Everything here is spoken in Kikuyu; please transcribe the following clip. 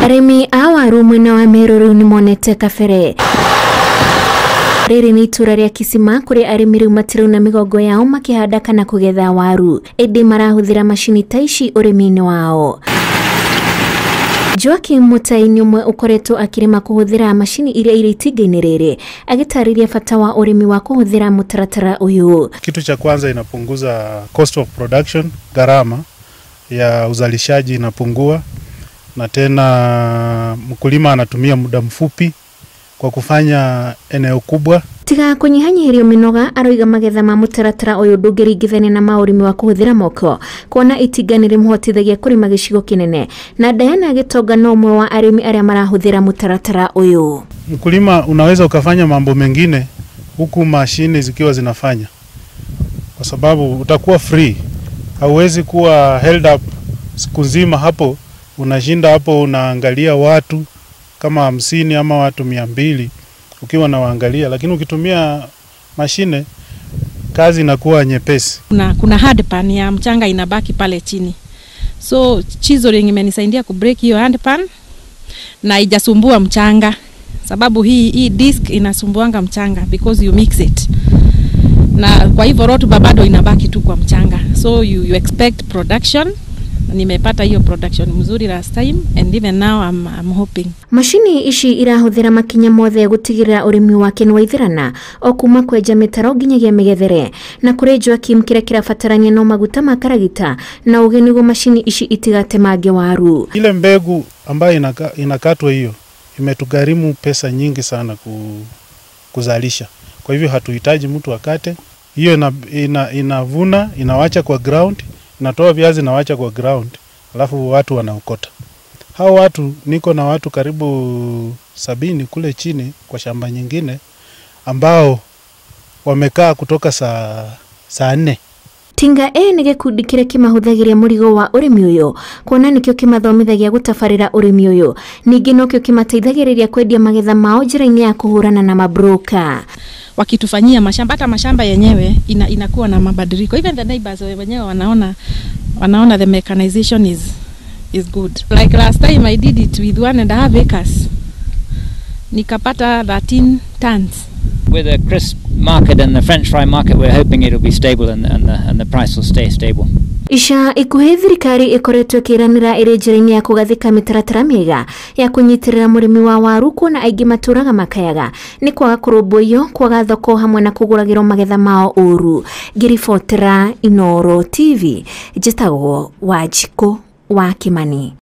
Arĩmi a waru mwena wa Meru rĩu nĩmonete kabere. Rĩrĩ nĩ itũra rĩa Kisima kũrĩa arĩmi rĩu matirauna mĩgongo yao makĩhanda kana kũgetha waru, ĩndĩ marahũthĩra macini ta ici ũrĩmi-inĩ wao. Joaquim Mutai nĩ ũmwe ũkoretwo akĩrĩma kũhũthĩra macini iria irĩ itinga-inĩ rĩrĩ, agĩtarĩria bata wa ũrĩmi wa kũhũthĩra mũtaratara ũyũ. Kitu cha kwanza inapunguza cost of production, gharama ya uzalishaji inapungua, na tena mkulima anatumia muda mfupi kwa kufanya eneo kubwa. Tiga kũnyihanyihĩrio mĩnoga, aroiga magetha ma mũtaratara ũyũ ndũngĩringithania na ma ũrĩmi wa kũhũthĩra moko, kuona itinga nĩrĩmũhotithagia kũrĩma gĩcigo kĩnene. Na Diana Gĩtonga no ũmwe wa arĩmi arĩa marahũthĩra mũtaratara ũyũ. Mkulima unaweza ukafanya mambo mengine huku mashine zikiwa zinafanya, kwa sababu utakuwa free, hauwezi kuwa held up siku nzima hapo, unashinda hapo unaangalia watu kama 50 ama watu 200 ukiwa nawaangalia, lakini ukitumia mashine kazi inakuwa nyepesi. Kuna hard pan ya mchanga inabaki pale chini, so chiseling imenisaidia kubreak hiyo hard pan na haijasumbua mchanga, sababu hii disc inasumbuanga mchanga because you mix it, na kwa hivyo rotuba bado inabaki tu kwa mchanga, so you expect production. Nimepata hiyo production mzuri last time and even now I'm hoping. Macini ici irahũthĩra makinya mothe gũtigĩrĩra ũrĩmi wake nĩwaithĩrana o kuma kwenja mĩtaro nginyagia mĩgethere. Na kũrĩ Joaquim kĩrĩa kĩrabatarania no maguta ma karagita na ũgĩ nĩguo macini ici itigatemange waru. Ile mbegu ambayo inakatwa hiyo imetugharimu pesa nyingi sana kuzalisha. Kwa hivyo hatuhitaji mtu akate. Hiyo inavuna, inawacha kwa ground, natoa viazi na wacha kwa ground, alafu watu wanaokota. Hao watu, niko na watu karibu 70 kule chini kwa shamba nyingine ambao wamekaa kutoka saa 4. Tinga E nĩ gĩkundi kĩrĩa kĩmahũthagĩria mũrigo wa ũrĩmi ũyũ, kuona nĩkĩo kĩmathomithagia gũtabarĩra ũrĩmi ũyũ. Ningĩ nokĩo kĩmateithagĩrĩria kwendia magetha mao njĩra-inĩ ya kũhũrana na mabroka. Wakitufanyia mashamba, hata mashamba yenyewe inakuwa na mabadiliko. Even the neighbors wenyewe wanaona the mechanization is good. Like last time I did it with 1.5 acres. Nikapata 13 tons. With a crisp market and the French fry market, we're hoping it'll be stable and the price will stay stable. Ica ikuhĩ thirikari ĩkoretwo ĩkĩranĩra ĩrĩ njĩra-inĩ ya kũgathĩka mĩtaratara mĩega ya kũnyitĩrĩra mũrĩmi wa waru, kuona aingĩ matũraga makayaga nĩ kwaga kũrũmbũiyo, kwaga thoko hamwe na kũgũragĩrwo magetha mao ũru. Ngĩribotera Inooro TV, njĩtagwo Wanjikũ wa Kimani.